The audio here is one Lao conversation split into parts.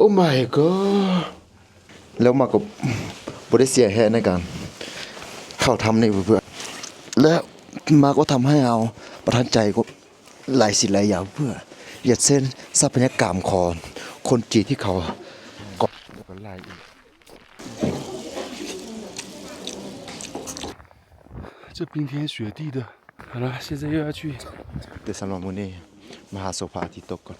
Oh my god ແລ້ວມາກໍບໍ່ໄດ້ເສຍແຮງໃນການເຂົ້າຖ້ຳນີ້ເພື່ອນ ແລະ ມາກໍທຳໃຫ້ເຮົາປະທັບໃຈກໍຫຼາຍສິ່ງຫຼາຍຢ່າງເພື່ອນ ຢ່າງເຊັ່ນ ຊັບພະຍາກຳຂອງຄົນຈີນທີ່ເຂົາກໍ ແລ້ວກໍຫຼາຍອີກ 这冰天雪地的，好了，现在又要去。 ແຕ່ສຳລັບມື້ນີ້ ມາຫາຊົມພະອາທິດຕົກກ່ອນ.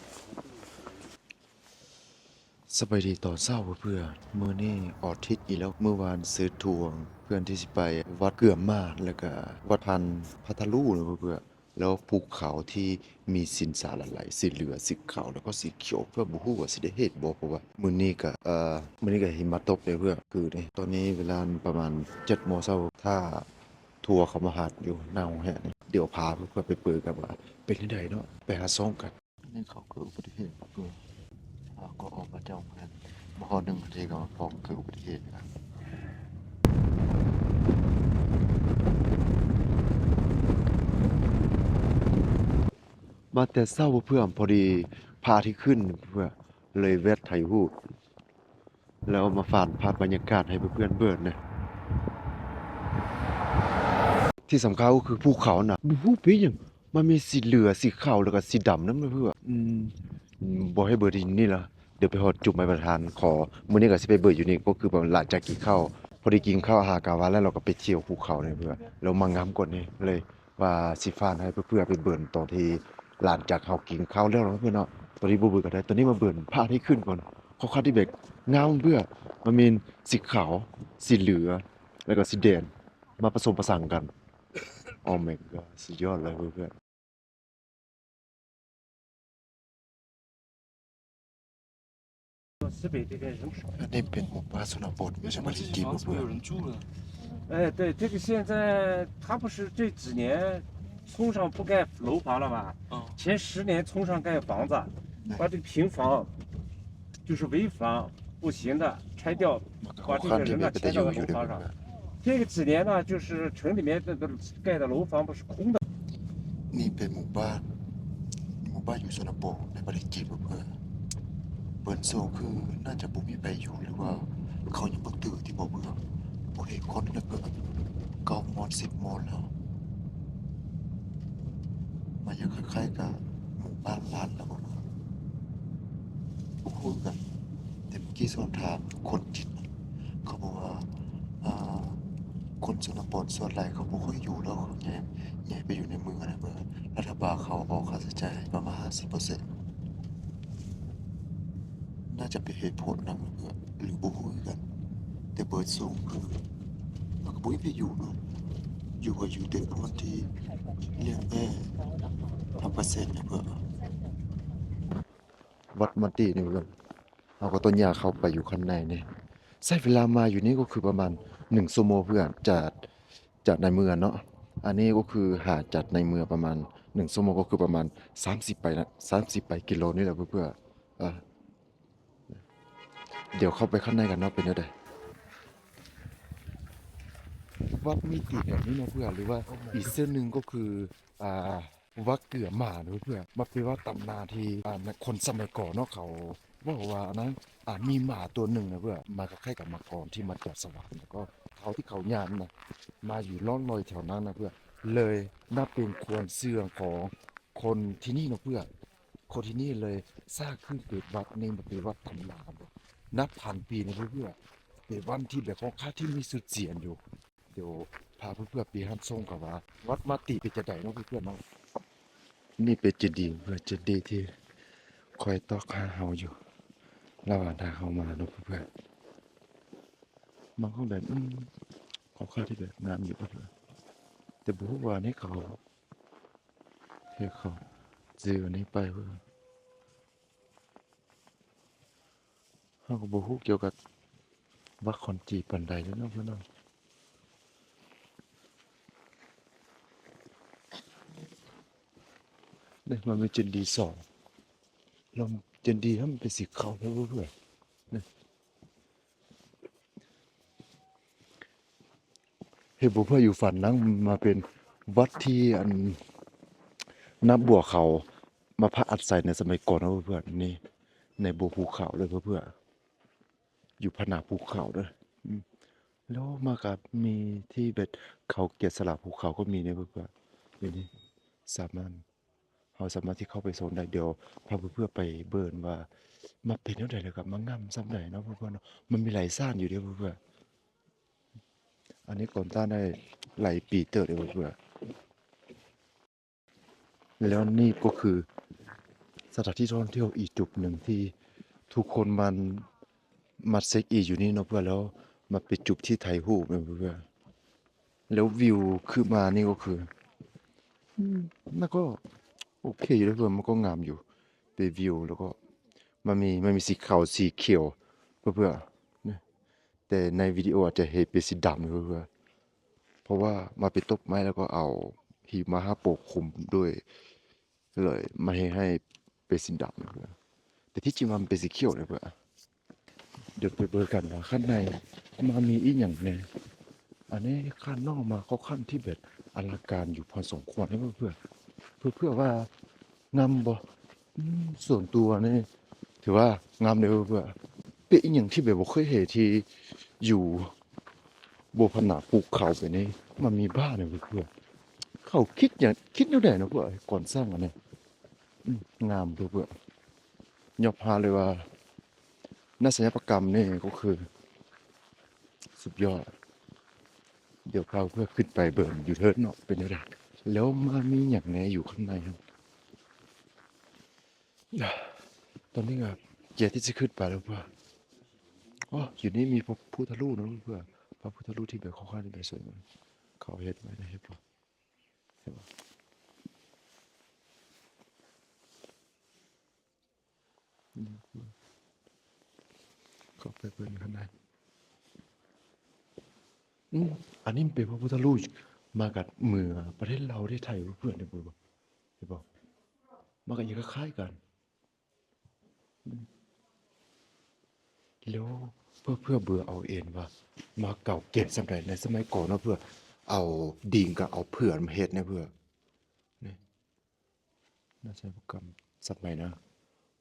ສະບາຍດີຕອນເຊົ້າເພື່ອນໆ ມື້ນີ້ອາທິດອີກແລ້ວ ມື້ວານຊື້ທວງເພື່ອນທີ່ຊິໄປວັດເກືອມມາດ ແລ້ວກະວັດພັນພະທະລຸເນາະເພື່ອນໆ ແລ້ວພູເຂົາທີ່ມີສິນສາຫຼາຍໆ ສີເຫຼືອ ສີຂາວ ແລ້ວກໍສີຂຽວ ເພື່ອນບໍ່ຮູ້ວ່າຊິໄດ້ເຫັນບໍ່ ເພາະວ່າມື້ນີ້ກະ ເອີ ມື້ນີ້ກະຫິມະຕົກເດ້ເພື່ອນ ຄືນີ້ ຕອນນີ້ເວລາປະມານເຈັດໂມງເຊົ້າ ຖ້າທົວເຂົາມາຮັບຢູ່ໜ້າໂຮງແຮມນີ້ ດຽວພາເພື່ອນໆໄປເບິ່ງກັນວ່າເປັນຈັ່ງໃດເນາະ ໄປຫາຊ່ອງກັນ. ນີ້ເຂົາເກີດອຸບັດຕິເຫດເພື່ອນ ເຮົາກໍອອກມາຈາກໂຮງແຮມ ບໍ່ຮອດໜຶ່ງນາທີກໍພໍເກີດອຸບັດຕິເຫດ. ມາແຕ່ເຊົ້າເພື່ອນ ພໍດີພະອາທິດຂຶ້ນເພື່ອນ ເລີຍແວ່ນຖ່າຍຮູບ ແລ້ວມາຝາກພາບບັນຍາກາດໃຫ້ເພື່ອນໆເບິ່ງນະ. ທີ່ສຳຄັນກໍຄືພູເຂົານະ ບໍ່ຮູ້ເປັນຫຍັງ ມັນມີສີເຫຼືອ ສີຂາວ ແລ້ວກໍສີດຳນຳເພື່ອນ ອືມ ບໍ່ໃຫ້ເບິ່ງທີ່ນີ້ລະ ດຽວໄປຮອດຈຸດໝາຍປາຍທາງ ຂໍ ມື້ນີ້ກໍຊິໄປເບິ່ງຢູ່ນີ້ ກໍຄືແບບຫຼັງຈາກກິນເຂົ້າ ພໍດີກິນເຂົ້າອາຫານກາງວັນແລ້ວ ເຮົາກໍໄປທ່ຽວພູເຂົານີ້ເພື່ອນ ແລ້ວມາງາມກ່ອນນີ້ ເລີຍວ່າຊິຝາກໃຫ້ເພື່ອນໆໄປເບິ່ງຕອນທີ່ ຫຼັງຈາກເຮົາກິນເຂົ້າແລ້ວເນາະເພື່ອນເນາະ ຕອນນີ້ບໍ່ເບິ່ງກໍໄດ້ ຕອນນີ້ມາເບິ່ງພະອາທິດຂຶ້ນກ່ອນ ຄ່ອນຂ້າງທີ່ແບບງາມເພື່ອນ ມັນມີສີຂາວ ສີເຫຼືອ ແລ້ວກໍສີແດງ ມາປະສົມປະສານກັນ Oh my god ສຸດຍອດເລີຍເພື່ອນໆ. อันนี้เป็นหมู่บ้านชนบท ไม่ใช่บ้านเลขที่เพื่อนๆ 哎，对，这个现在他不是这几年村上不盖楼房了吗？嗯。前十年村上盖房子，嗯。把这个平房，就是危房，不行的，拆掉，把这个人呢迁到楼房上。这个几年呢，就是城里面的，的盖的楼房不是空的。 ນີ້ເປັນໝູ່ບ້ານ ໝູ່ບ້ານຢູ່ຊົນນະບົດໃນປະເທດຈີນເພື່ອນໆ ເພິ່ນຊ່ວງຄືໜ້າຈະບໍ່ມີໃຜຢູ່ ຫຼືວ່າເຂົາຍັງບໍ່ຕື່ນຕິບໍເພື່ອນ ບໍ່ເຫັນຄົນເລີຍ ເກົ້າໂມງ ສິບໂມງແລ້ວ ມັນຍັງຄ້າຍໆກັບໝູ່ບ້ານລ້າງແລ້ວບໍ່ຮູ້ຄືກັນ ແຕ່ເມື່ອກີ້ສອບຖາມຄົນຈີນ ເຂົາບອກວ່າ ອ່າ ຄົນຊົນນະບົດສ່ວນຫຼາຍເຂົາບໍ່ຄ່ອຍຢູ່ແລ້ວ ເຂົາຍ້າຍ ຍ້າຍໄປຢູ່ໃນເມືອງນະ ເມືອງ ລັດຖະບານເຂົາອອກຄ່າໃຊ້ຈ່າຍໃຫ້ປະມານຫ້າສິບເປີເຊັນ ໜ້າຈະເປັນເຫດຜົນນຳ ຫຼືບໍ່ຮູ້ຄືກັນ ແຕ່ເບີດສູງຄື ມັນກໍບໍ່ມີໃຜຢູ່ເນາະ ຢູ່ກໍຢູ່ແຕ່ບ່ອນທີ່ລ້ຽງແບ້ທຳກະເສດນະເພື່ອນ. ວັດມັນຕິນີ້ເພື່ອນ ເຮົາກໍຕ້ອງຍ່າງເຂົ້າໄປຢູ່ຂ້າງໃນນີ້ ໃຊ້ເວລາມາຢູ່ນີ້ກໍຄືປະມານໜຶ່ງຊົ່ວໂມງເພື່ອນ ຈາກ ຈາກໃນເມືອງເນາະ ອັນນີ້ກໍຄືຫ່າງຈາກໃນເມືອງປະມານໜຶ່ງຊົ່ວໂມງ ກໍຄືປະມານສາມສິບປາຍນະ ສາມສິບປາຍກິໂລນີ້ແຫຼະເພື່ອນ ເອີ ດຽວເຂົ້າໄປຂ້າງໃນກັນເນາະ ເປັນແນວໃດ ວັດມີຕີແບບນີ້ເນາະເພື່ອນ ຫຼືວ່າອີກຊື່ໜຶ່ງກໍຄື ອ່າ ວັດເກືອໝາເນາະເພື່ອນ ມັນເປັນວ່າຕຳນານທີ່ ອ່າ ຄົນສະໄໝກ່ອນເນາະ ເຂົາເວົ້າວ່າອັນນັ້ນ ອ່າ ມີໝາຕົວໜຶ່ງນະເພື່ອນ ມັນຄ້າຍໆກັບໝາກອນທີ່ມາຈາກສະຫວັນ ແລ້ວກໍເຂົາທີ່ເຂົາຍ່າງນະ ມາຢູ່ລ່ອງລອຍແຖວນັ້ນນະເພື່ອນ ເລີຍນັບເປັນຄວາມເຊື່ອຂອງຄົນທີ່ນີ້ເນາະເພື່ອນ ຄົນທີ່ນີ້ເລີຍສ້າງຂຶ້ນເປັນວັດນີ້ ມັນເປັນວັດຕຳນານ ນັບພັນປີນະເພື່ອນ ເປັນວັດທີ່ແບບຂ້ອນຂ້າງທີ່ມີຊື່ສຽງຢູ່. ດຽວພາເພື່ອນໆໄປຮັບຊົມກັນວ່າ ວັດມັນຕິເປັນຈັ່ງໃດເນາະເພື່ອນໆເນາະ. ນີ້ເປັນເຈດີ ເພື່ອນ ເຈດີທີ່ຄອຍຕອກຫາເຮົາຢູ່ ລະຫວ່າງທາງເຮົາມາເນາະເພື່ອນໆ. ມັນກໍແບບ ອືມ ຄ່ອນຂ້າງທີ່ແບບງາມຢູ່ເພື່ອນ ແຕ່ບໍ່ຮູ້ວ່ານີ້ເຂົາ ເຮັດເຂົາຊື້ອັນນີ້ໄປເພື່ອນ. ເຮົາກໍບໍ່ຮູ້ກ່ຽວກັບວັດຂອງຈີນປານໃດເດ້ເນາະເພື່ອນເນາະ. ນີ້ມັນມີເຈດີສອງ ລຳເຈດີຫັ້ນເປັນສີຂາວເດີ້ເພື່ອນ. ນີ້ ເຫັນບໍ່ເພື່ອນ ຢູ່ຝັ່ງນັ້ນມາເປັນວັດທີ່ອັນ ນັກບວດເຂົາມາພັກອາໄສໃນສະໄໝກ່ອນເນາະເພື່ອນ. ນີ້ ໃນບົວພູເຂົາເດີເພື່ອນໆ ຢູ່ພາຍໜ້າພູເຂົາເດີ. ອືມ ແລ້ວມາກະມີທີ່ແບບເຂົາແກະສະຫຼັກພູເຂົາກໍມີເດີເພື່ອນໆ ຢູ່ນີ້ ສາມາດ ເຮົາສາມາດທີ່ເຂົ້າໄປຊົມໄດ້. ດຽວພາເພື່ອນໆໄປເບິ່ງວ່າມັນເປັນແນວໃດ ແລ້ວກໍມັນງາມສ່ຳໃດເນາະເພື່ອນໆເນາະ. ມັນມີຫຼາຍຊານຢູ່ເດ້ເພື່ອນໆ. ອັນນີ້ກ່ອນຕັ້ງໄດ້ຫຼາຍປີເຕີບເດ້ເພື່ອນໆ. ແລ້ວນີ້ກໍຄືສະຖານທີ່ທ່ອງທ່ຽວອີກຈຸດໜຶ່ງທີ່ທຸກຄົນມັນ ມາເຊັກອິນຢູ່ນີ້ເນາະເພື່ອນ ແລ້ວມັນເປັນຈຸດທີ່ຖ່າຍຮູບເນາະເພື່ອນ. ແລ້ວວິວຄືມານີ້ກໍຄື ອືມ ມັນກໍໂອເຄຢູ່ເດ້ເພື່ອນ ມັນກໍງາມຢູ່ ເປັນວິວ ແລ້ວກໍມັນມີ ມັນມີສີຂາວສີຂຽວເພື່ອນໆ ແຕ່ໃນວິດີໂອອາດຈະເຫັນເປັນສີດຳເນາະເພື່ອນ ເພາະວ່າມັນເປັນຕົ້ນໄມ້ ແລ້ວກໍເອົາຫິມະມາປົກຄຸມດ້ວຍ ກໍເລີຍມາເຮັດໃຫ້ເປັນສີດຳເນາະເພື່ອນ ແຕ່ທີ່ຈິງມັນເປັນສີຂຽວເນາະເພື່ອນ. ດຽວໄປເບິ່ງກັນວ່າຂ້າງໃນມັນມີອີ່ຫຍັງແດ່. ອັນນີ້ຂ້າງນອກມາກໍຂ້ອນຂ້າງທີ່ແບບອະລັງການຢູ່ພໍສົມຄວນເນາະເພື່ອນ ເພື່ອວ່າງາມບໍ່? ອືມ ສ່ວນຕົວນີ້ຖືວ່າງາມເດີເພື່ອນ. ເປັນອີ່ຫຍັງທີ່ແບບບໍ່ເຄີຍເຫັນທີ່ຢູ່ບົນຜະໜາພູເຂົາແບບນີ້ ມັນມີບ້ານເນາະເພື່ອນ. ເຂົາຄິດຫຍັງ ຄິດແນວໃດເນາະເພື່ອນ ກ່ອນສ້າງອັນນີ້. ອືມ ງາມເດີເພື່ອນ. ຍອມຮັບເລີຍວ່າ ທັດສະນະປັດກຳນີ້ກໍຄືສຸດຍອດ. ດຽວພາເພື່ອນຂຶ້ນໄປເບິ່ງຢູ່ເທິງເນາະ ເປັນແນວໃດ ແລ້ວມັນມີຫຍັງແດ່ຢູ່ຂ້າງໃນຫັ້ນ. ຕອນນີ້ກໍກຽມທີ່ຈະຂຶ້ນໄປແລ້ວເພື່ອນ. ອໍ ຢູ່ນີ້ມີພະພຸດທະຮູບເນາະເພື່ອນ ພະພຸດທະຮູບທີ່ແບບຄ່ອນຂ້າງທີ່ແບບສວຍງາມ ເຂົາເຮັດໄວ້ນະ ເຫັນບໍ່? ເຫັນບໍ່? ເຂົ້າໄປເບິ່ງຂ້າງໃນ. ອືມ ອັນນີ້ມັນເປັນພະພຸດທະຮູບມາກັບເມືອປະເທດລາວ ປະເທດໄທເພື່ອນໆ ເຫັນບໍ່? ເຫັນບໍ່? ມັນກໍຍັງຄ້າຍໆກັນ. ແລ້ວເພື່ອ ເພື່ອເບິ່ງເອົາເອງວ່າມັນເກົ່າແກ່ສ່ຳໃດ. ໃນສະໄໝກ່ອນເນາະ ເພື່ອນ ເອົາດິນກັບເອົາເຜືອກມາເຮັດນະ ເພື່ອນ ນີ້ ໜ້າໃຊ້ປະກຳສັບໃໝນະ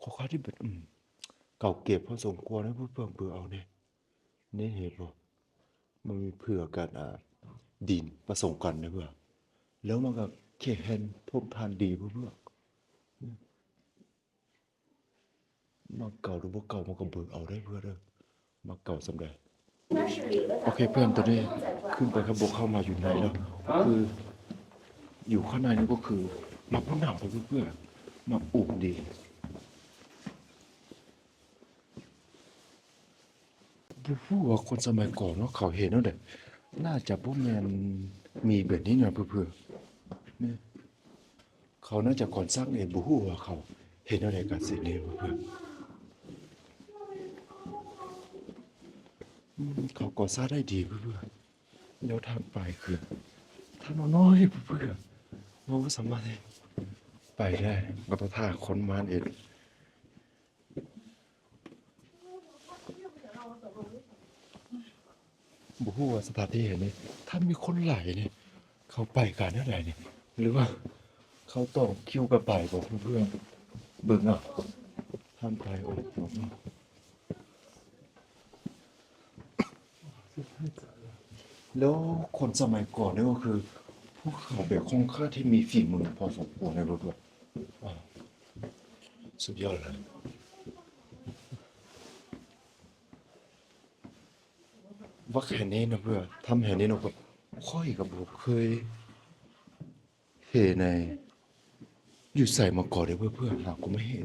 ຂ້ອນຂ້າງທີ່ແບບ ອືມ ເກົ່າແກ່ພໍສົມຄວນເນາະ ເພື່ອນ ເບິ່ງເອົາແດ່. ນີ້ເຫັນບໍ່? ມັນມີເຜືອກກັບ ອ່າ ດິນປະສົມກັນນະ ເພື່ອນ ແລ້ວມັນກໍແຂງແຮງ ທົນທານດີ ເພື່ອນ ເບິ່ງ. ມັກເກົ່າຫຼືບໍ່ເກົ່າ ມັນກໍເບິ່ງເອົາໄດ້ເພື່ອນເດີ ມັກເກົ່າສ່ຳໃດ. ໂອເຄເພື່ອນ ຕອນນີ້ຂຶ້ນໄປຂ້າງບົນ ເຂົ້າມາຢູ່ໃນແລ້ວ ຄືຢູ່ຂ້າງໃນນີ້ກໍຄືມັກຜູ້ນຳເພື່ອນ ມັກອົບດີ. ບໍ່ຮູ້ວ່າຄົນສະໄໝກ່ອນເນາະ ເຂົາເຮັດແນວໃດ ໜ້າຈະບໍ່ແມ່ນມີແບບນີ້ນະ ເພື່ອນໆ ແມ່ນ ເຂົາໜ້າຈະກໍ່ສ້າງເອງ ບໍ່ຮູ້ວ່າເຂົາເຮັດແນວໃດກັນຊິແນ່ເພື່ອນ. ອືມ ເຂົາກໍ່ສ້າງໄດ້ດີເພື່ອນ. ແລ້ວທາງໄປຄືທາງນ້ອຍໆ ເພື່ອນ. ເຮົາບໍ່ສາມາດໄປໄດ້ ກໍຕ້ອງຖ້າຄົນມາເອງ. ບໍ່ຮູ້ວ່າສະຖານທີ່ແຫ່ງນີ້ ຖ້າມີຄົນຫຼາຍນີ້ ເຂົາໄປກັນແນວໃດນີ້ ຫຼືວ່າເຂົາຕໍ່ຄິວກັນໄປບໍ່ເພື່ອນ. ເບິ່ງເອົາທາງໄປ. ໂອ້ ແລ້ວຄົນສະໄໝກ່ອນນີ້ກໍຄື ພວກເຂົາເປັນຄົນຄ້າທີ່ມີຝີມືພໍສົມຄວນເລີຍ ເບິ່ງເບິ່ງ. ອາ ສຸດຍອດເລີຍ. ວັດແຫ່ງນີ້ນະເພື່ອນ ຖ້ຳແຫ່ງນີ້ນະ ຂ້ອຍກໍບໍ່ເຄີຍເຫັນໃນ ຢູ່ໃສມາກ່ອນເດ້ເພື່ອນ ຫາກໍບໍ່ເຫັນ.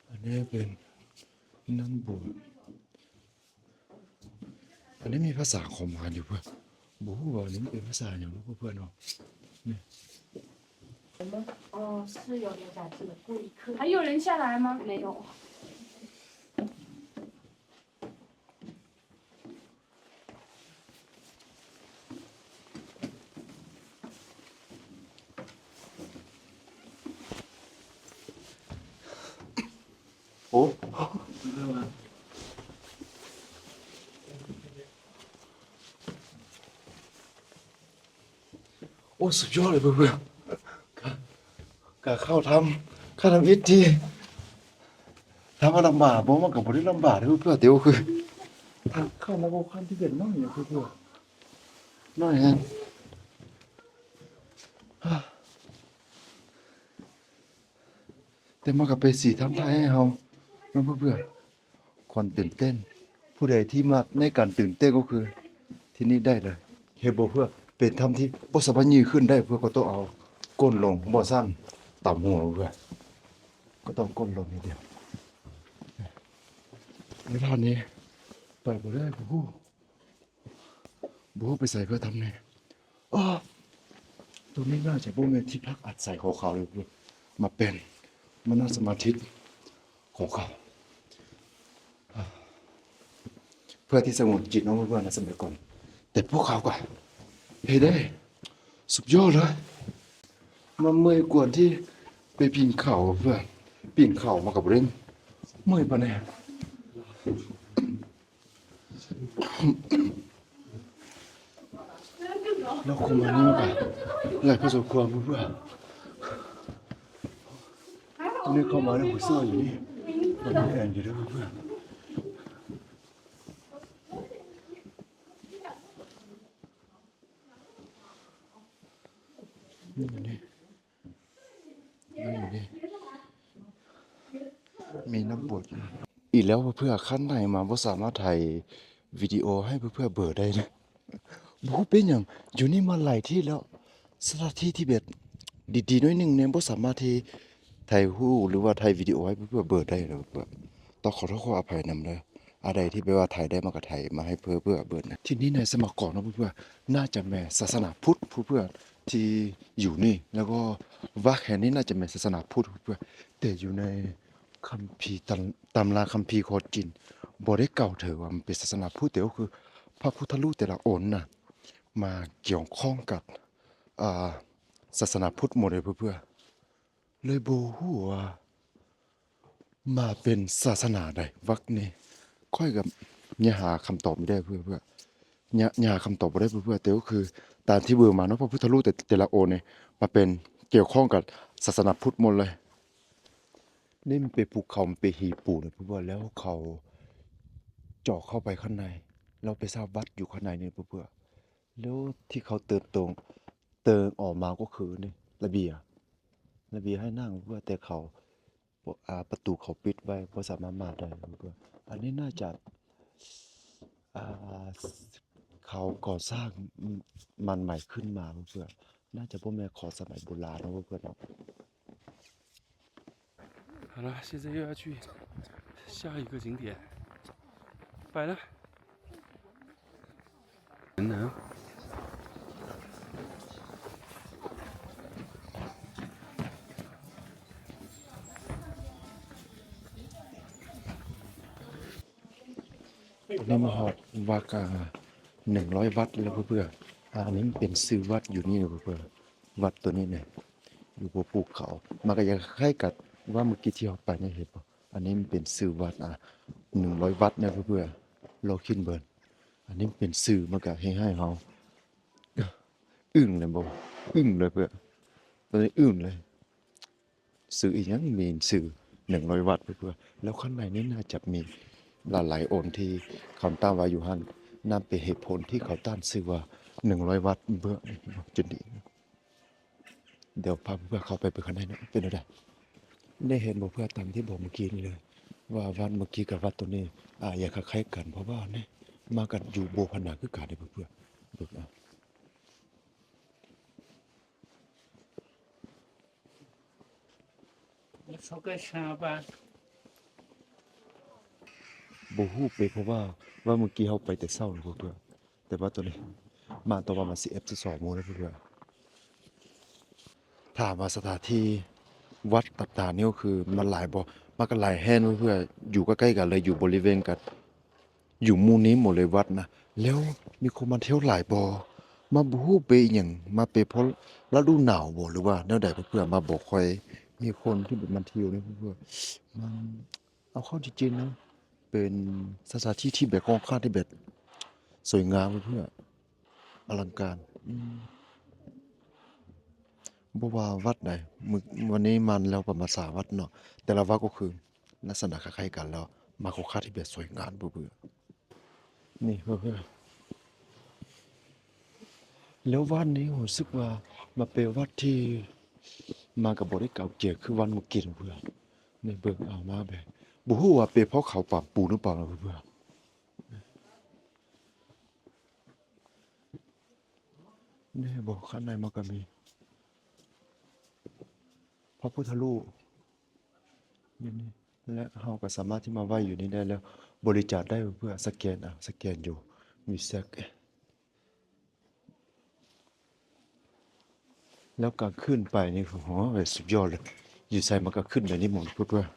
ອັນນີ້ເປັນນ້ຳບົວ. ອັນນີ້ມີພາສາຂອງມັນຢູ່ເພື່ອນ. ບໍ່ຮູ້ວ່າອັນນີ້ເປັນພາສາຫຍັງເນາະເພື່ອນເນາະ. ນີ້ 哦，是有点小吃的，故意刻意。还有人下来吗？没有。 ໂອ້ ໂອ້ ສຸດຍອດເລີຍເພື່ອນໆ. ການ ການເຂົ້າຖ້ຳ ຄັນທຳອິດທີ່ ຖາມວ່າລຳບາກບໍ່? ມັນກໍບໍ່ໄດ້ລຳບາກເດ້ເພື່ອນ, ແຕ່ວ່າຄືທາງເຂົ້າມາບໍ່ຄັນທີ່ເປັນນ້ອຍເພື່ອນ, ນ້ອຍແຮງ. ແຕ່ມັນກໍເປັນສີທຳໄທໃຫ້ເຮົາເນາະເພື່ອນ. ຄວາມຕື່ນເຕັ້ນ, ຜູ້ໃດທີ່ມັກໃນການຕື່ນເຕັ້ນກໍຄືທີ່ນີ້ໄດ້ເລີຍ. ເຫັນບໍ່ເພື່ອນ? ເປັນຖ້ຳທີ່ບໍ່ສາມາດຍືດຂຶ້ນໄດ້, ເພື່ອນກໍຕ້ອງເອົາກົ້ນລົງ, ບໍ່ຊັ້ນຕຳຫົວເພື່ອນ, ກໍຕ້ອງກົ້ນລົງຢ່າງດຽວ. ໃນຖ້ຳນີ້ໄປບໍ່ໄດ້, ບໍ່ຮູ້ ບໍ່ຮູ້ໄປໃສເພື່ອນ ຖ້ຳນີ້. ອ້າ ຕົງນີ້ໜ້າຈະບໍ່ແມ່ນທີ່ພັກອາໄສຂອງເຂົາເລີຍ, ມາເປັນມະນະສະມາທິຂອງເຂົາ ເພື່ອທີ່ສະຫງົບຈິດເນາະເພື່ອນ, ໃນສະໄໝກ່ອນ. ແຕ່ພວກເຂົາກໍເຮັດໄດ້ສຸດຍອດເລີຍ. ມັນເມື່ອຍກວ່າທີ່ໄປປີນເຂົາເພື່ອນ, ປີນເຂົາມັນກໍບໍ່ໄດ້ເມື່ອຍປານໃດ. ແລ້ວເຂົ້າມານີ້ມັນກໍຫຼາຍພໍສົມຄວນເພື່ອນ. ຕົງນີ້ເຂົ້າມາໃນຫົວເສື້ອຢູ່ນີ້, ມັນມີແອນຢູ່ເດີເພື່ອນ. ນີ້ ນີ້ ມີນ້ຳບົດອີກແລ້ວເພື່ອນ. ຂັ້ນໃນມາບໍ່ສາມາດຖ່າຍວິດີໂອໃຫ້ເພື່ອນເບິ່ງໄດ້ເລີຍ, ບໍ່ຮູ້ເປັນຫຍັງ. ຢູ່ນີ້ມາຫຼາຍທີ່ແລ້ວ, ສະຖານທີ່ທີ່ແບບດີໆໜ້ອຍໜຶ່ງນີ້ ບໍ່ສາມາດທີ່ຖ່າຍຮູບ ຫຼືວ່າຖ່າຍວິດີໂອໃຫ້ເພື່ອນເບິ່ງໄດ້ເລີຍ. ຕ້ອງຂໍໂທດຂໍອະໄພນຳເດີ, ອັນໃດທີ່ແບບວ່າຖ່າຍໄດ້ມັນກໍຖ່າຍມາໃຫ້ເພື່ອນເບິ່ງນະ. ທີ່ນີ້ໃນສະໄໝກ່ອນເນາະເພື່ອນ, ໜ້າຈະແມ່ນສາສະໜາພຸດເພື່ອນທີ່ຢູ່ນີ້, ແລ້ວກໍວັດແຫ່ງນີ້ໜ້າຈະແມ່ນສາສະໜາພຸດເພື່ອນ. ແຕ່ຢູ່ໃນຄຳພີ ຕຳ ຕຳລາຄຳພີຂອງຈີນ ບໍ່ໄດ້ກ່າວເຖິງວ່າມັນເປັນສາສະໜາພຸດ, ແຕ່ກໍຄືພະພຸດທະຮູບແຕ່ລະອົງນະ ມາກ່ຽວຂ້ອງກັບ ອ່າ ສາສະໜາພຸດໝົດເລີຍເພື່ອນ. ເລີຍບໍ່ຮູ້ວ່າມາເປັນສາສະໜາໃດວັດນີ້. ຂ້ອຍກໍຍັງຫາຄຳຕອບບໍ່ໄດ້ເພື່ອນ, ຍັງ ຍັງຫາຄຳຕອບບໍ່ໄດ້ເພື່ອນ. ແຕ່ກໍຄືຕາມທີ່ເບິ່ງມາເນາະ, ພະພຸດທະຮູບແຕ່ ແຕ່ລະອົງນີ້ມາເປັນກ່ຽວຂ້ອງກັບສາສະໜາພຸດໝົດເລີຍ. ນີ້ມັນເປັນພູເຂົາ, ມັນເປັນຫີນປູນເນາະເພື່ອນ, ແລ້ວເຂົາເຈາະເຂົ້າໄປຂ້າງໃນ ແລ້ວໄປສ້າງວັດຢູ່ຂ້າງໃນນີ້ເພື່ອນ. ແລ້ວທີ່ເຂົາເຕີນຕົງ ເຕີງອອກມາກໍຄືນີ້ ລະບຽງ ລະບຽງໃຫ້ນັ່ງເພື່ອນ, ແຕ່ເຂົາ ອ່າ ປະຕູເຂົາປິດໄວ້ ບໍ່ສາມາດມາໄດ້ເພື່ອນ. ອັນນີ້ໜ້າຈະ ອ່າ ເຂົາກໍ່ສ້າງມັນໃໝ່ຂຶ້ນມາເພື່ອນ, ໜ້າຈະບໍ່ແມ່ນຂອງສະໄໝໂບລານເນາະເພື່ອນເນາະ. 好了，现在又要去下一个景点，拜了。人呢？ ນີ້ມາຮອດວັດ ອ່າ ໜຶ່ງຮ້ອຍວັດແລ້ວເພື່ອນ. ອ່າ ອັນນີ້ເປັນຊື່ວັດຢູ່ນີ້ເນາະເພື່ອນ, ວັດຕົວນີ້ນະ ຢູ່ບົນພູເຂົາ. ມັນກໍຈະຄ້າຍກັບວັດເມື່ອກີ້ທີ່ເຮົາໄປນີ້ ເຫັນບໍ່? ອັນນີ້ມັນເປັນຊື່ວັດ ອ່າ ໜຶ່ງຮ້ອຍວັດນະເພື່ອນ, ລອງຄິດເບິ່ງ. ອັນນີ້ເປັນຊື່ ມັນກໍເຮັດໃຫ້ເຮົາອຶ້ງເລີຍບໍ່? ອຶ້ງເລີຍເພື່ອນ, ຕອນນີ້ອຶ້ງເລີຍ. ຊື່ອີ່ຫຍັງ? ມີຊື່ໜຶ່ງຮ້ອຍວັດເພື່ອນ. ແລ້ວຂ້າງໃນນີ້ໜ້າຈະມີຫຼາຍໆອົງທີ່ເຂົາຕັ້ງໄວ້ຢູ່ຫັ້ນ. ນັ້ນເປັນເຫດຜົນທີ່ເຂົາຕັ້ງຊື່ວ່າໜຶ່ງຮ້ອຍວັດເພື່ອນ ຈົນດີ. ດຽວພາເພື່ອນເຂົ້າໄປເບິ່ງຂ້າງໃນເນາະ ເປັນແນວໃດ. ໄດ້ເຫັນບໍ່ເພື່ອນ? ຕາມທີ່ບອກເມື່ອກີ້ນີ້ເລີຍ ວ່າວັດເມື່ອກີ້ກັບວັດໂຕນີ້ ອາ ຢ່າງຄ້າຍໆກັນ, ເພາະວ່ານີ້ມາກັນຢູ່ໂບພະໜາຄືກັນເດ້ເພື່ອນ. ເບິ່ງເອົາ. ບໍ່ຮູ້ເປັນເພາະວ່າ ວ່າມື້ກີ້ເຮົາໄປແຕ່ເຊົ້າເນາະເພື່ອນ, ແຕ່ວ່າຕອນນີ້ມາຕອນປະມານສິບເອັດ ສິບສອງໂມງແລ້ວເພື່ອນ. ຖາມວ່າສະຖານທີ່ວັດຕ່າງໆນີ້ກໍຄືມັນຫຼາຍບໍ່? ມັນກໍຫຼາຍແຮງເນາະເພື່ອນ, ຢູ່ໃກ້ໆກັນເລີຍ, ຢູ່ບໍລິເວນກັນ. ຢູ່ໝູ່ນີ້ໝົດເລີຍວັດນະ. ແລ້ວມີຄົນມາທ່ຽວຫຼາຍບໍ່? ມາບໍ່ຮູ້ເປັນອີ່ຫຍັງ, ມາເປັນເພາະລະດູໜາວບໍ່ ຫຼືວ່າແນວໃດເພື່ອນ, ມາບໍ່ຄ່ອຍມີຄົນທີ່ແບບມາທ່ຽວນີ້ເພື່ອນ. ມັນ ເອົາເຂົ້າຈິງໆນະ ເປັນສະຖານທີ່ທີ່ແບບຂ້ອນຂ້າງທີ່ແບບສວຍງາມເພື່ອນ. ອະລັງການ ອືມ ເ ບໍ່ວ່າວັດໃດ ມື້ ວັນນີ້ມາແລ້ວປະມານສາມວັດເນາະ ແຕ່ລະວັດກໍຄືລັກສະນະຄ້າຍໆກັນ ແລ້ວມາຄ່ອນຂ້າງທີ່ແບບສວຍງາມເບິ່ງ ນີ້ເພື່ອນໆ ແລ້ວວັດນີ້ຮູ້ສຶກວ່າມັນເປັນວັດທີ່ມາກໍບໍ່ໄດ້ເກົ່າແກ່ຄືວັດເມື່ອກີ້ເພື່ອນ ນີ້ເບິ່ງເອົາມາແບບ ບໍ່ຮູ້ວ່າເປັນເພາະເຂົາປັບປຸງຫຼືເປົ່າເນາະເພື່ອນ ແນ່ບໍ່ ຂ້າງໃນມັນກໍມີພະພຸດທະຮູບຢູ່ນີ້ ແລະ ເຮົາກໍສາມາດທີ່ມາໄຫວ້ຢູ່ນີ້ໄດ້ແລ້ວ ບໍລິຈາກໄດ້ເພື່ອສະແກນ ອາ ສະແກນຢູ່ ມີແຊັກ ແລ້ວກາງຄືນໄປນີ້ ໂອ້ໂຫ ສຸດຍອດເລີຍ ຢູ່ໃສມັນກໍຂຶ້ນແບບນີ້ໝົດ ເພື່ອນ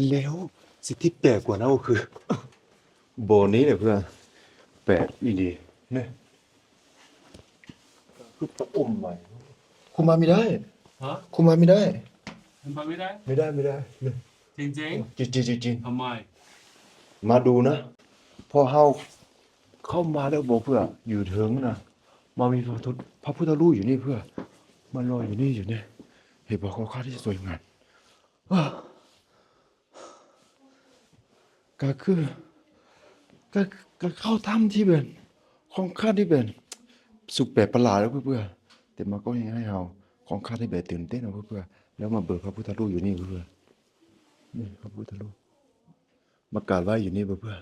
ໆ ແລ້ວສິ່ງທີ່ແປກກວ່ານັ້ນກໍຄື ບໍ່ນີ້ແຫຼະເພື່ອນ ແປກອີ່ຫຼີ ນີ້ ຄືພະອົມໃໝ່ ຄຸມມາມີໄດ້ ຮະ? ຄຸມມາມີໄດ້ คุมมาไม่ได้ ມີໄດ້ ມີໄດ້ ນີ້ จริงๆ ຈິງໆ ทำไม? ມາດູນະ ເພາະເຮົາເຂົ້າມາແລ້ວບໍ່ເພື່ອນ ຢູ່ເທິງນະ ມາມີພະພຸດ ພະພຸດທະຮູບຢູ່ນີ້ເພື່ອນ ມາລອຍຢູ່ນີ້ ຢູ່ນີ້ ເຫັນບໍ່ ຄ່ອນຂ້າງທີ່ສວຍງາມ ກໍຄື ກໍ ກໍເຂົ້າຖ້ຳທີ່ແບບ ຄ່ອນຂ້າງທີ່ແບບ ສຸດແປກປະຫຼາດເດີ້ເພື່ອນ ແຕ່ມັນກໍເຮັດໃຫ້ເຮົາຄ່ອນຂ້າງທີ່ແບບຕື່ນເຕັ້ນເນາະເພື່ອນ ແລ້ວມາເບິ່ງພະພຸດທະຮູບຢູ່ນີ້ເພື່ອນ ນີ້ພະພຸດທະຮູບ ມາກາບໄຫວ້ຢູ່ນີ້ເພື່ອນ.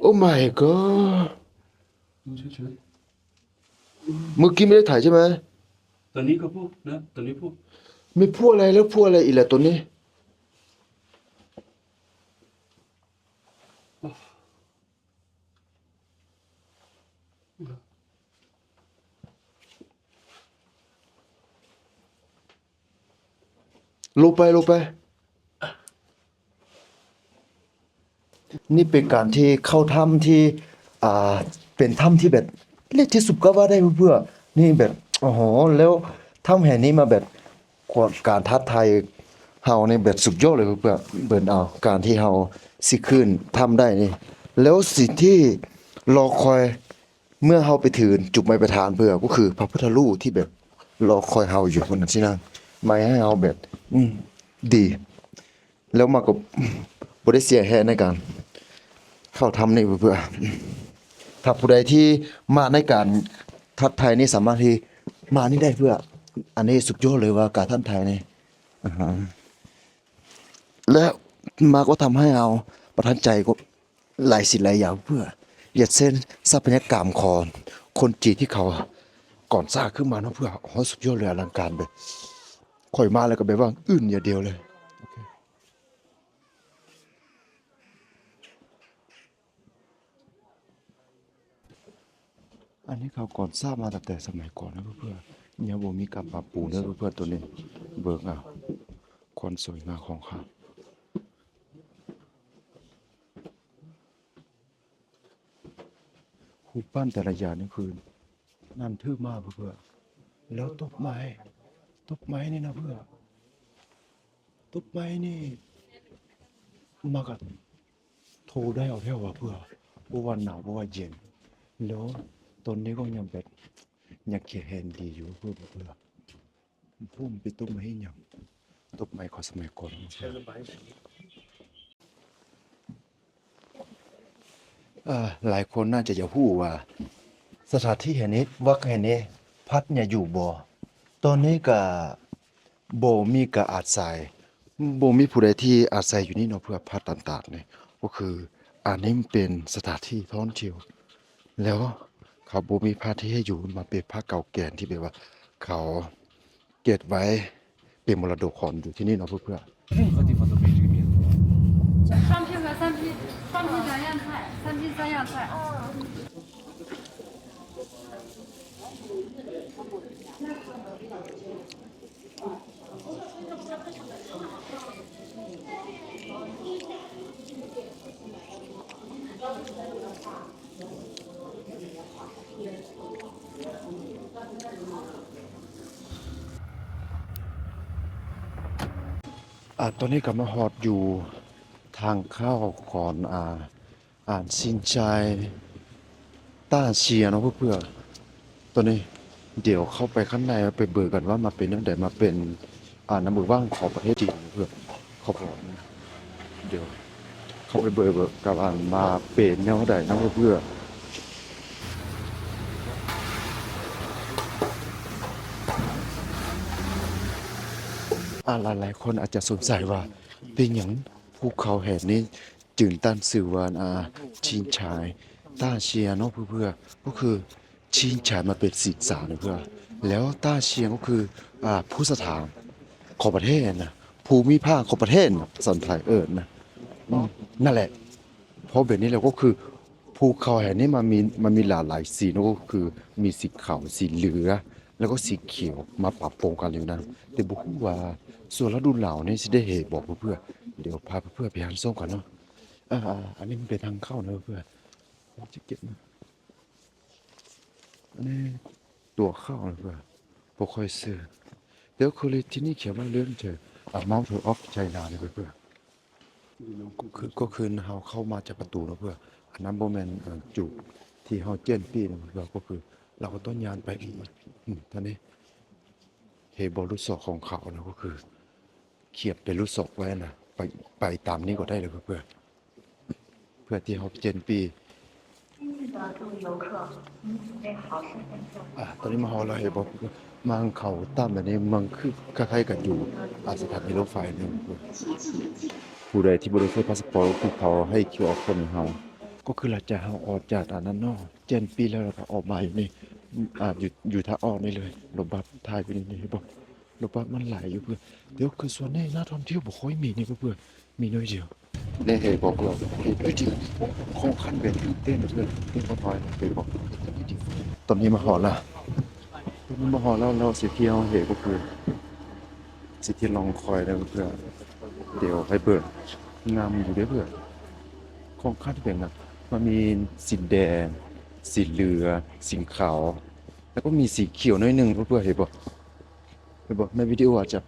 โอ้ my god ดูเฉยๆ เมื่อกี้ไม่ได้ถ่ายใช่ไหม ตัวนี้ก็พูดนะ ตัวนี้พูด ไม่พูดอะไรแล้วพูดอะไรอีกล่ะตัวนี้ ลงไป ลงไป นี่เป็นการที่เข้าถ้ำที่ อ่า เป็นถ้ำที่แบบเล็กที่สุดก็ว่าได้เพื่อนๆ นี่แบบ โอ้โห แล้วถ้ำแห่งนี้มาแบบ กา การท้าทายเฮานี่แบบสุดยอดเลยเพื่อนๆ เบิ่งเอา การที่เฮาสิขึ้นถ้ำได้นี่ แล้วสิ่งที่รอคอย เมื่อเฮาไปถึงจุดหมายปลายทางเพื่อน ก็คือพระพุทธรูปที่แบบรอคอยเฮาอยู่พุ้นน่ะ ที่นั่น หมายให้เฮาแบบ อืม ดี แล้วมันก็บ่ได้เสียแฮงในการเข้าถ้ำนี่เพื่อน ถ้าผู้ใดที่มาในการท้าทายนี่สามารถที่มานี่ได้เพื่อน อันนี้สุดยอดเลยว่าการท้าทายนี่ อ่าฮะ และมาก็ทำให้เฮาประทับใจก็ หลายสิ่งหลายอย่างเพื่อน อย่างเช่น ทรัพยากรของคนจีนที่เขาก่อสร้างขึ้นมาเนาะเพื่อน โอ้โห สุดยอดเลย อลังการแบบ ข้อยมาแล้วก็แบบว่าอึ้งอย่างเดียวเลย โอเค อันนี้เขาก่อสร้างมาตั้งแต่สมัยก่อนนะเพื่อนๆ ยังบ่มีการปรับปรุงเด้อเพื่อนๆ ตัวนี้ เบิ่งเอา ความสวยงามของเขา รูปปั้นแต่ละอย่างนี่คือ น้ำท่วมมาเพื่อนๆ แล้วต้นไม้ ต้นไม้นี่นะเพื่อน ต้นไม้นี่ มันก็โตได้เอาแท้วะเพื่อน บ่ว่าหนาวบ่ว่าเย็น แล้วต้นนี้ก็ยังแบบ ยังแข็งแรงดีอยู่เพื่อนๆ ผมไปต้นไม้หยัง ต้นไม้ของสมัยก่อน เอ่อ หลายคนน่าจะอยากรู้ว่าสถานที่แห่งนี้ วัดแห่งนี้ พระเนี่ยอยู่บ่ ตอนนี้ก็บ่มีการอาศัย บ่มีผู้ใดที่อาศัยอยู่นี่เนาะ เพื่อพระต่างๆ นี่ ก็คืออันนี้มันเป็นสถานที่ท่องเที่ยว แล้วเขาบ่มีพระที่ให้อยู่ มันเป็นพระเก่าแก่ที่แบบว่าเขาเก็บไว้เป็นมรดกของอยู่ที่นี่เนาะเพื่อนๆ 上去和上去，上去两样菜，上去三样菜。ອາ ຕອນນີ້ກໍມາຮອດຢູ່ທາງເຂົ້າຂອງ ອາ ອາ ຊິນຊາຍຕ້າເຊຍເນາະເພື່ອນ. ຕອນນີ້ດຽວເຂົ້າໄປຂ້າງໃນ ໄປເບິ່ງກັນວ່າມາເປັນແນວໃດ ມາເປັນ ອາ ນຳເບິ່ງວ່າຂອງປະເທດຈີນເພື່ອນ ເຂົາບອກ. ດຽວເຂົ້າໄປເບິ່ງກັບ ອາ ມາເປັນແນວໃດນຳເພື່ອນ. ອາ ຫຼາຍໆຄົນອາດຈະສົງໄສວ່າເປັນຫຍັງພູເຂົາແຫ່ງນີ້ ຈຶ່ງຕັ້ງຊື່ວ່າ ອາ ຊິນຊາຍຕ້າເຊຍເນາະເພື່ອນ. ກໍຄືຊິນຊາຍມາເປັນຊິນຊາເນາະເພື່ອນ ແລ້ວຕ້າເຊຍກໍຄື ອາ ພູສະຖານຂອງປະເທດນະ ພູມີພາກຂອງປະເທດນະ ພາສາໄທເອີ້ນນະ. ອືມ ນັ້ນແຫຼະ ເພາະແບບນີ້ແລ້ວກໍຄື ພູເຂົາແຫ່ງນີ້ມັນມີ ມັນມີຫຼາກຫຼາຍສີເນາະ ກໍຄືມີສີຂາວ ສີເຫຼືອງ ແລ້ວກໍສີຂຽວມາປະປົນກັນຢູ່ນະ. ແຕ່ບໍ່ຮູ້ວ່າຊ່ວງລະດູໜາວນີ້ຊິໄດ້ເຫັນບໍ່ເພື່ອນ. ດຽວພາເພື່ອນໄປຮັບຊົມກັນເນາະ. ອາ ອັນນີ້ມັນເປັນທາງເຂົ້ານະເພື່ອນ. ໂອ້ ຈະເກັບນະ. ອັນນີ້ຕົວເຂົ້ານະເພື່ອນ. ບໍ່ຄ່ອຍຊື່. ແຕ່ວ່າຄືທີ່ນີ້ຂຽນວ່າເລື່ອງເທີ ອາ Mount of China ນະເພື່ອນ. ກໍຄື ກໍຄືເຮົາເຂົ້າມາຈາກປະຕູເນາະເພື່ອນ. ອັນນັ້ນບໍ່ແມ່ນ ເອີ ຈຸດທີ່ເຮົາຈຽນປີ້ນະເພື່ອນ. ກໍຄືເຮົາກໍຕ້ອງຍ່າງໄປອີກ ອືມ ທ່ານນີ້ ເຫັນບໍ່ ລູກສອກຂອງເຂົານະ ກໍຄືຂຽນເປັນລູກສອກໄວ້ນະ. ໄປ ໄປຕາມນີ້ກໍໄດ້ເລີຍເພື່ອນ ເພື່ອທີ່ເຮົາຈຽນປີ້. ອາ ຕອນນີ້ມາຮອດແລ້ວ ເຫັນບໍ່ ມັນເຂົ້າຕາມແບບນີ້ ມັນຄືຄ້າຍໆກັນຢູ່ ອາ ສະຖານີລົດໄຟນີ້. ຜູ້ໃດທີ່ບໍ່ໄດ້ໃຊ້ພາສະປອດ ຄືເຂົາໃຫ້ຄິວອາໂຄດໃຫ້ເຮົາ ກໍຄືຫຼັງຈາກເຮົາອອກຈາກອັນນັ້ນເນາະ ແຈນປີ້ແລ້ວ ແລ້ວກໍອອກມາຢູ່ນີ້ ອາ ຢູ່ ຢູ່ທາງອອກນີ້ເລີຍ. ລົດບັສຖ່າຍໄປນີ້ ເຫັນບໍ່? ລົດບັສມັນຫຼາຍຢູ່ເພື່ອນ. ແຕ່ວ່າຄືສ່ວນໃຫຍ່ນັກທ່ອງທ່ຽວບໍ່ຄ່ອຍມີນີ້ເພື່ອນ ມີໜ້ອຍດຽວ. ແນ່ເຫັນບໍ່ເພື່ອນ ເຫັນຢູ່ທີ່ຂອງຂັ້ນແບບຕື່ນເຕັ້ນເພື່ອນ ເຕັ້ນບໍ່ນ້ອຍ ເຫັນບໍ່? ຕອນນີ້ມາຮອດແລ້ວ ຕອນນີ້ມາຮອດແລ້ວ ແລ້ວສິ່ງທີ່ເຮົາເຫັນກໍຄື ສິ່ງທີ່ລອງຄອຍໄດ້ເພື່ອນ ດຽວໃຫ້ເບິ່ງ ງາມຢູ່ເດ້ເພື່ອນ. ຂອງຂັ້ນແບບນັ້ນ ມັນມີສີແດງ ສີເຫຼືອງ ສີຂາວ ແລ້ວກໍມີສີຂຽວໜ້ອຍໜຶ່ງເພື່ອນ. ເຫັນບໍ່? ເຫັນບໍ່? ໃນວິດີໂອອາດຈະ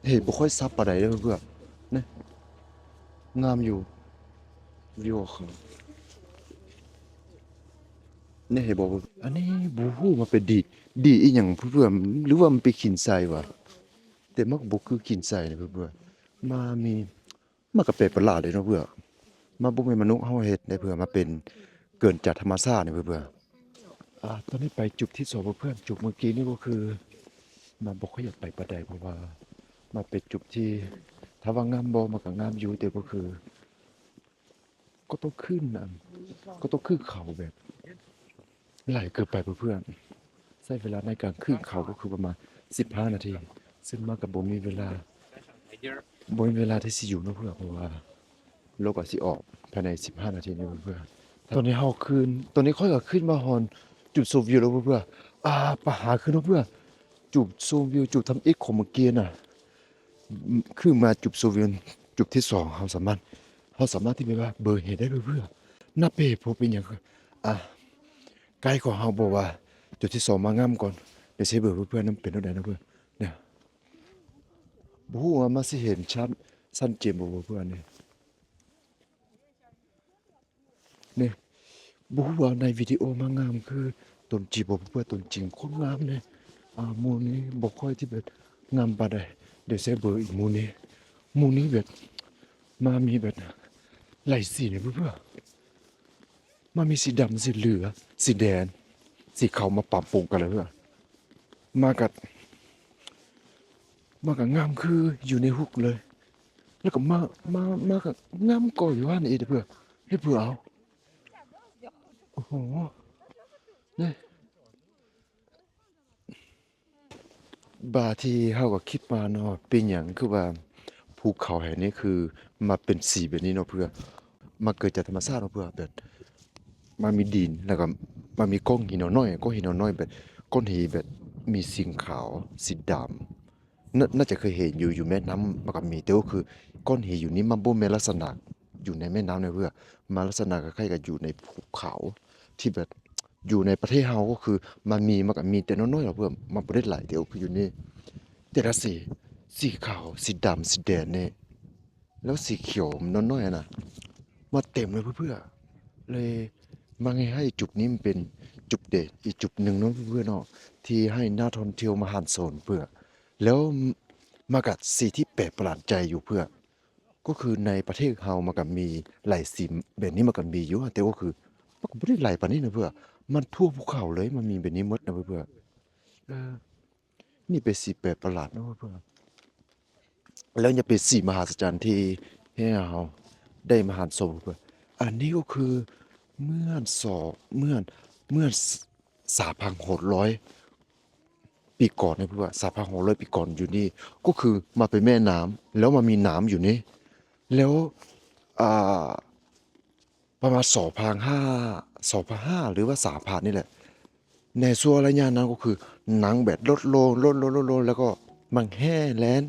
ເຫັນບໍ່ຄ່ອຍຊັດປານໃດເດີເພື່ອນ ນີ້ ງາມຢູ່ ວິວເຂົາ ນີ້ເຫັນບໍ່? ອັນນີ້ບໍ່ຮູ້ວ່າເປັນດີດ ດີດອີ່ຫຍັງເພື່ອນ ຫຼືວ່າມັນເປັນຂີນໄຊຫວາ? ແຕ່ມັນກໍບໍ່ຄືຂີນໄຊເດ້ເພື່ອນ ມັນມີ ມັນກໍແປກປະຫຼາດເດ້ເນາະເພື່ອນ. ມັນບໍ່ແມ່ນມະນຸດເຮົາເຮັດເດ້ເພື່ອນ ມັນເປັນເກີດຈາກທຳມະຊາດເດ້ເພື່ອນ. ອາ ຕອນນີ້ໄປຈຸດທີສອງເພື່ອນ ຈຸດເມື່ອກີ້ນີ້ກໍຄືມັນບໍ່ຄ່ອຍຢາກໄປປານໃດ ເພາະວ່າມັນເປັນຈຸດທີ່ ຖ້າວ່າງາມບໍ່ ມັນກໍງາມຢູ່ ແຕ່ກໍຄື ກໍຕ້ອງຂຶ້ນ ອັນ ກໍຕ້ອງຂຶ້ນເຂົາແບບຫຼາຍເກີນໄປເພື່ອນ. ໃຊ້ເວລາໃນການຂຶ້ນເຂົາກໍຄືປະມານສິບຫ້ານາທີ ຊຶ່ງມັນກໍບໍ່ມີເວລາ ບໍ່ມີເວລາທີ່ຊິຢູ່ເນາະເພື່ອນ ເພາະວ່າລົດກໍຊິອອກພາຍໃນສິບຫ້ານາທີນີ້ເພື່ອນ. ຕອນນີ້ເຮົາຂຶ້ນ ຕອນນີ້ຂ້ອຍກໍຂຶ້ນມາຮອດຈຸດຊົມວິວແລ້ວເພື່ອນ. ອາ ໄປຫາຂຶ້ນເນາະເພື່ອນ ຈຸດຊົມວິວ ຈຸດທຳອິດຂອງເມື່ອກີ້ນະ. ອືມ ຄືມາຈຸດຊົມວິວຈຸດທີສອງ ເຮົາສາມາດ ເຮົາສາມາດທີ່ແບບວ່າເບິ່ງເຫັນໄດ້ເພື່ອນ. ນັບເປັນເຫດຜົນເປັນຫຍັງ ອາ ໄກຂອງເຮົາບອກວ່າຈຸດທີສອງມາງາມກ່ອນ. ດຽວຊິເບິ່ງເພື່ອນ ມັນເປັນແນວໃດນະເພື່ອນ. ນີ້ ບໍ່ຮູ້ວ່າມັນຊິເຫັນຊັດ ຊັດເຈນບໍ່ເພື່ອນນີ້. ນີ້ ບໍ່ຮູ້ວ່າໃນວິດີໂອມັນງາມຄືຕົວຈິງບໍ່ ເພາະວ່າຕົວຈິງໂຄດງາມເດ້. ອາ ໝູ່ນີ້ບໍ່ຄ່ອຍທີ່ແບບງາມປານໃດ. ດຽວໃສ່ເບິ່ງອີກໝູ່ນີ້ ໝູ່ນີ້ແບບ ມາມີແບບຫຼາຍສີນີ້ເພື່ອນ. ມັນມີສີດຳ ສີເຫຼືອງ ສີແດງ ສີຂາວມາປະປົນກັນເລີຍ. ມາກະ ມາກະງາມຄືຢູ່ໃນຮຸກເລີຍ. ແລ້ວກໍມາ ມາ ມາກະງາມກໍຢູ່ຫັ້ນອີກເພື່ອນ. ເຮັດເພື່ອເອົາ ໂອ້ໂຫ ນີ້ ບາດທີ່ເຮົາກໍຄິດມາເນາະ ເປັນຫຍັງຄືວ່າພູເຂົາແຫ່ງນີ້ຄືມາເປັນສີແບບນີ້ເນາະເພື່ອນ. ມັນເກີດຈາກທຳມະຊາດເນາະເພື່ອນ ແບບມັນມີດິນ ແລ້ວກໍມັນມີກ້ອນຫີນນ້ອຍໆ ກ້ອນຫີນນ້ອຍໆ ແບບກ້ອນຫີນແບບມີສີຂາວ ສີດຳ ໜ- ໜ້າຈະເຄີຍເຫັນຢູ່ ຢູ່ແມ່ນ້ຳມັນກໍມີ ແຕ່ວ່າຄືກ້ອນຫີນຢູ່ນີ້ມັນບໍ່ແມ່ນລັກສະນະຢູ່ໃນແມ່ນ້ຳນະເພື່ອນ ມັນລັກສະນະຄ້າຍໆກັບຢູ່ໃນພູເຂົາ ທີ່ແບບຢູ່ໃນປະເທດເຮົາກໍຄືມັນມີ ມັນກໍມີແຕ່ນ້ອຍໆເນາະເພື່ອນ ມັນບໍ່ໄດ້ຫຼາຍ ແຕ່ວ່າຄືຢູ່ນີ້ ແຕ່ລະສີ ສີຂາວ ສີດຳ ສີແດງນີ້ ແລ້ວສີຂຽວນ້ອຍໆຫັ້ນນະ ມາເຕັມເລີຍເພື່ອນ ເລີຍມາເຮັດໃຫ້ຈຸດນີ້ມັນເປັນຈຸດເດັ່ນອີກຈຸດໜຶ່ງເນາະເພື່ອນເນາະ ທີ່ໃຫ້ນັກທ່ອງທ່ຽວມະຫາຊົນເພື່ອນ ແລ້ວມັນກໍສິ່ງທີ່ແປກປະຫຼາດໃຈຢູ່ເພື່ອນ ກໍຄືໃນປະເທດເຮົາມັນກໍມີຫຼາຍສີແບບນີ້ ມັນກໍມີຢູ່ ແຕ່ວ່າຄືມັນກໍບໍ່ໄດ້ຫຼາຍປານນີ້ນະເພື່ອນ ມັນທົ່ວພູເຂົາເລີຍ ມັນມີແບບນີ້ໝົດນະເພື່ອນ ເອີ ນີ້ເປັນສິ່ງແປກປະຫຼາດເນາະເພື່ອນ ແລ້ວຍັງເປັນສິ່ງມະຫາສະຈັນທີ່ໃຫ້ເຮົາໄດ້ມາຫັນຊົມເພື່ອນ ອັນນີ້ກໍຄືເມື່ອສອງ ເມື່ອ ເມື່ອສາມພັນຫົກຮ້ອຍປີກ່ອນນະເພື່ອນ ສາມພັນຫົກຮ້ອຍປີກ່ອນຢູ່ນີ້ ກໍຄືມາເປັນແມ່ນ້ຳ ແລ້ວມາມີນ້ຳຢູ່ນີ້ ແລ້ວ ອ່າ ປະມານສອງພັນຫ້າ ສອງພັນຫ້າ ຫຼືວ່າສາມພັນນີ້ແຫຼະ ໃນຊ່ວງໄລຍະນັ້ນກໍຄືນ້ຳແບບລົດລົງ ລົດລົງ ລົດລົງ ແລ້ວກໍມັນແຫ້ງແລ້ງ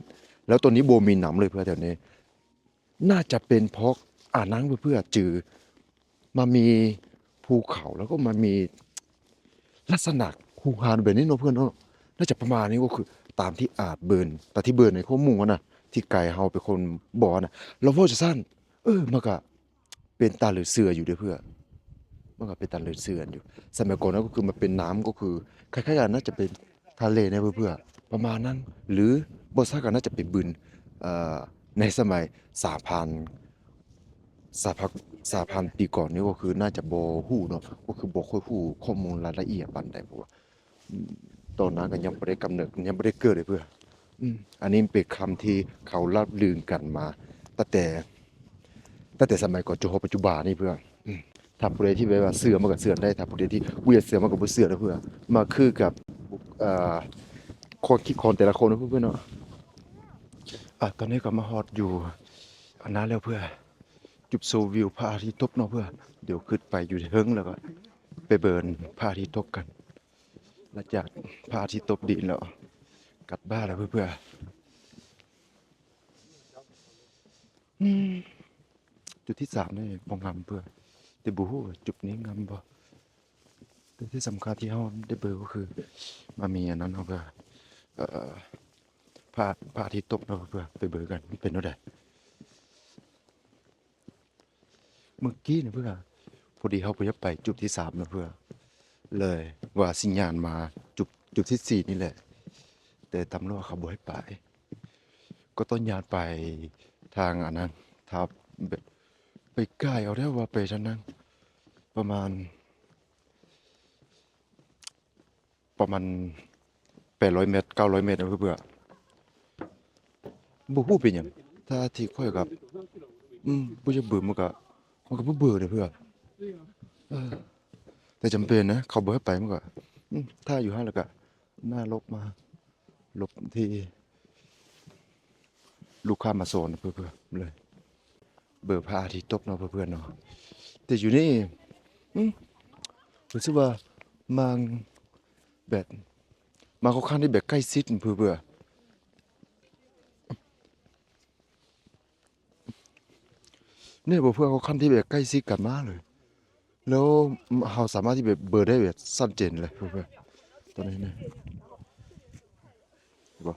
ແລ້ວຕອນນີ້ບໍ່ມີນ້ຳເລີຍເພື່ອນແຖວນີ້ ໜ້າຈະເປັນເພາະອັນນັ້ນເພື່ອນ ເຈີ ມັນມີພູເຂົາ ແລ້ວກໍມັນມີລັກສະນະຮູຫາແບບນີ້ເນາະເພື່ອນເນາະ ໜ້າຈະປະມານນີ້ ກໍຄືຕາມທີ່ອາດເບີນ ຕາມທີ່ເບີນໃນຂໍ້ມູນຫັ້ນນະ ທີ່ໄກເຮົາເປັນຄົນບອກຫັ້ນນະ ລາວເວົ້າຈັ່ງຊັ້ນ ເອີ ມັນກະ ເປັນຕາເຫຼືອເຊື່ອຢູ່ເດ້ເພື່ອນ ມັນກໍເປັນຕາເຫຼືອເຊື່ອຢູ່ ສະໄໝກ່ອນນັ້ນກໍຄືມັນເປັນນ້ຳ ກໍຄືຄ້າຍໆກັນ ໜ້າຈະເປັນທະເລໃນເພື່ອນ ປະມານນັ້ນ ຫຼືບໍ່ຊັກກໍໜ້າຈະເປັນບຶງ ເອີ ໃນສະໄໝສາມພັນ ສາມພັນ ສາມພັນປີກ່ອນນີ້ ກໍຄືໜ້າຈະບໍ່ຮູ້ເນາະ ກໍຄືບໍ່ຄ່ອຍຮູ້ຂໍ້ມູນລາຍລະອຽດປານໃດ ເພາະວ່າ ອືມ ຕອນນັ້ນກໍຍັງບໍ່ໄດ້ກຳເນີດ ຍັງບໍ່ໄດ້ເກີດເລີຍເພື່ອນ ອືມ ອັນນີ້ເປັນຄຳທີ່ເຂົາລ່ຳລືກັນມາຕັ້ງແຕ່ ຕັ້ງແຕ່ສະໄໝກ່ອນຈົນຮອດປັດຈຸບັນນີ້ເພື່ອນ ອືມ ຖ້າຜູ້ໃດທີ່ແບບວ່າເຊື່ອມັນກໍເຊື່ອໄດ້ ຖ້າຜູ້ໃດທີ່ບໍ່ຢາກເຊື່ອມັນກໍບໍ່ເຊື່ອນະເພື່ອນ ມັນຄືກັບ ເອີ ຄວາມຄິດຂອງແຕ່ລະຄົນນະເພື່ອນເນາະ ອາ ຕອນນີ້ກໍມາຮອດຢູ່ອັນນັ້ນແລ້ວເພື່ອນ ຈຸດຊົມວິວພະອາທິດຕົກເນາະເພື່ອນ ດຽວຂຶ້ນໄປຢູ່ເທິງ ແລ້ວກໍໄປເບິ່ງພະອາທິດຕົກກັນ ຫຼັງຈາກພະອາທິດຕົກດິນແລ້ວ ກັບບ້ານແລ້ວເພື່ອນ ອືມ ຈຸດທີສາມນີ້ບໍ່ງາມເພື່ອນ ແຕ່ບໍ່ຮູ້ວ່າຈຸດນີ້ງາມບໍ່ ແຕ່ທີ່ສຳຄັນທີ່ເຮົາໄດ້ເບິ່ງກໍຄື ມັນມີອັນນັ້ນເນາະເພື່ອນ ເອີ ພະ ພະອາທິດຕົກເນາະເພື່ອນ ໄປເບິ່ງກັນເປັນແນວໃດ. ເມື່ອກີ້ນະເພື່ອນ ພໍດີເຮົາບໍ່ຢາກໄປຈຸດທີສາມນະເພື່ອນ ເລີຍວ່າຊິຍ່າງມາຈຸດ ຈຸດທີສີ່ນີ້ແຫຼະ ແຕ່ຕຳຫຼວດເຂົາບໍ່ໃຫ້ໄປ ກໍຕ້ອງຍ່າງໄປທາງອັນນັ້ນ ຖ້າແບບໄປໄກເອົາແທ້ວ່າໄປທາງນັ້ນ ປະມານ ປະມານແປດຮ້ອຍແມັດ ເກົ້າຮ້ອຍແມັດນະເພື່ອນ ບໍ່ຮູ້ເປັນຫຍັງ ຖ້າທີ່ຂ້ອຍກັບ ອືມ ບໍ່ຢາກເບິ່ງ ມັນກະ ມັນກະບໍ່ເບິ່ງເດ້ເພື່ອນ ເອີ ແຕ່ຈຳເປັນນະ ເຂົາບໍ່ໃຫ້ໄປ ມັນກະ ອືມ ຖ້າຢູ່ຫັ້ນ ແລ້ວກະໜ້າຫຼົບມາ ຫຼົບທີ່ ລູກຄ້າມາສອນເພື່ອນເລີຍ ເບິ່ງພະອາທິດຕົກເນາະເພື່ອນເນາະ ແຕ່ຢູ່ນີ້ ອືມ ຮູ້ສຶກວ່າມັນແບບ ມັນຄ່ອນຂ້າງທີ່ແບບໃກ້ຊິດເພື່ອນ ນີ້ບໍ່ເພື່ອນ ຄ່ອນຂ້າງທີ່ແບບໃກ້ຊິດກັນມາກເລີຍ ແລ້ວເຮົາສາມາດທີ່ແບບເບິ່ງໄດ້ແບບຊັດເຈນເລີຍເພື່ອນ ຕອນນີ້ນະ ເຫັນບໍ່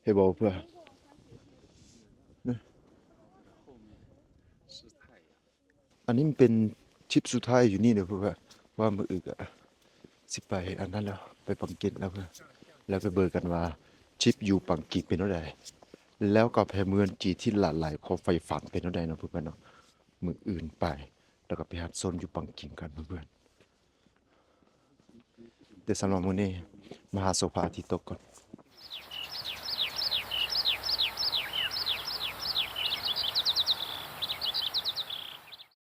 ເຫັນບໍ່ເພື່ອນ ອັນນີ້ມັນເປັນທຣິບສຸດທ້າຍຢູ່ນີ້ເດີເພື່ອນ ວ່າມື້ອື່ນກະຊິໄປອັນນັ້ນແລ້ວ ໄປປັກກິ່ງແລ້ວເພື່ອນ ແລ້ວໄປເບິ່ງກັນວ່າທຣິບຢູ່ປັກກິ່ງເປັນແນວໃດ ແລ້ວກໍໄປເມືອງຈີນທີ່ຫຼາຍໆຄົນໃຝ່ຝັນເປັນແນວໃດເນາະເພື່ອນເນາະ ມື້ອື່ນໄປ ແລ້ວກໍໄປຮັບຊົມຢູ່ປັກກິ່ງກັນເພື່ອນ ແຕ່ສຳລັບມື້ນີ້ມາຫາຊົມພະອາທິດຕົກກ່ອນ.